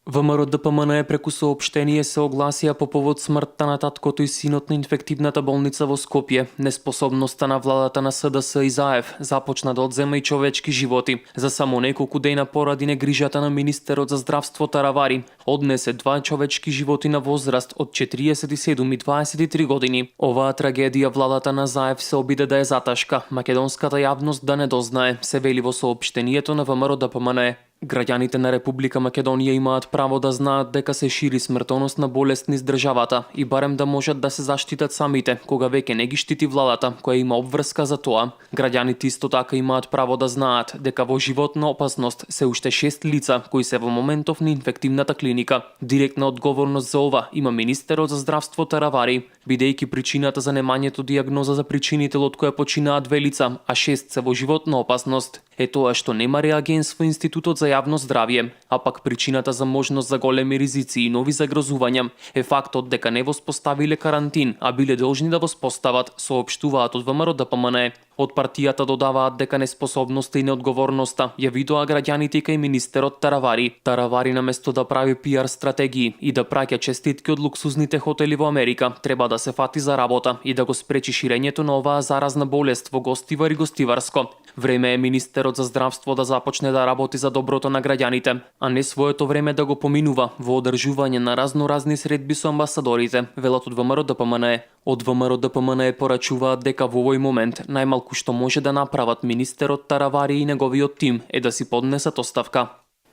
ВМРО ДПМН преку соопштение се огласија по повод смртта на таткото и синот на инфективната болница во Скопје. Неспособноста на владата на СДС и ЗАЕВ започна да одзема и човечки животи. За само неколку дена поради негрижата на министерот за здравство Таравари однесе 2 човечки животи на возраст од 47 и 23 години. Оваа трагедија владата на ЗАЕВ се обиде да ја заташка. Македонската јавност да не дознае, се вели во соопштението на ВМРО ДПМН. Граѓаните на Република Македонија имаат право да знаат дека се шири смртоносна болест низ државата и барем да можат да се заштитат самите, кога веќе не ги штити владата, која има обврска за тоа. Граѓаните исто така имаат право да знаат дека во животна опасност се уште 6 лица кои се во моментов на инфективната клиника. Директна одговорност за ова има министерот за здравство Таравари, бидејќи причината за немањето дијагноза за причинител од која починаа 2 лица, а 6 се во животна опасност, е тоа што нема реагенс во Институтот за јавно здравје, а пак причината за можност за големи ризици и нови загрозувања е фактот дека не воспоставиле карантин, а биле должни да воспостават, соопштуваат од ВМРО ДПМН. Од партијата додаваат дека неспособноста и неодговорноста ја видоа граѓаните кај министерот Таравари. Таравари наместо да прави пиар стратегии и да праќа честитки од луксузните хотели во Америка, треба да се фати за работа и да го спречи ширењето на оваа заразна болест во Гостивар и Гостиварско. Време е министерот за здравство да започне да работи за доброто на граѓаните, а не своето време да го поминува во одржување на разноразни средби со амбасадорите, велат од ВМРО ДПМН. Од ВМРО ДПМН порачуваат дека во овој момент најмалку што може да направат министерот Таравари и неговиот тим е да си поднесат оставка.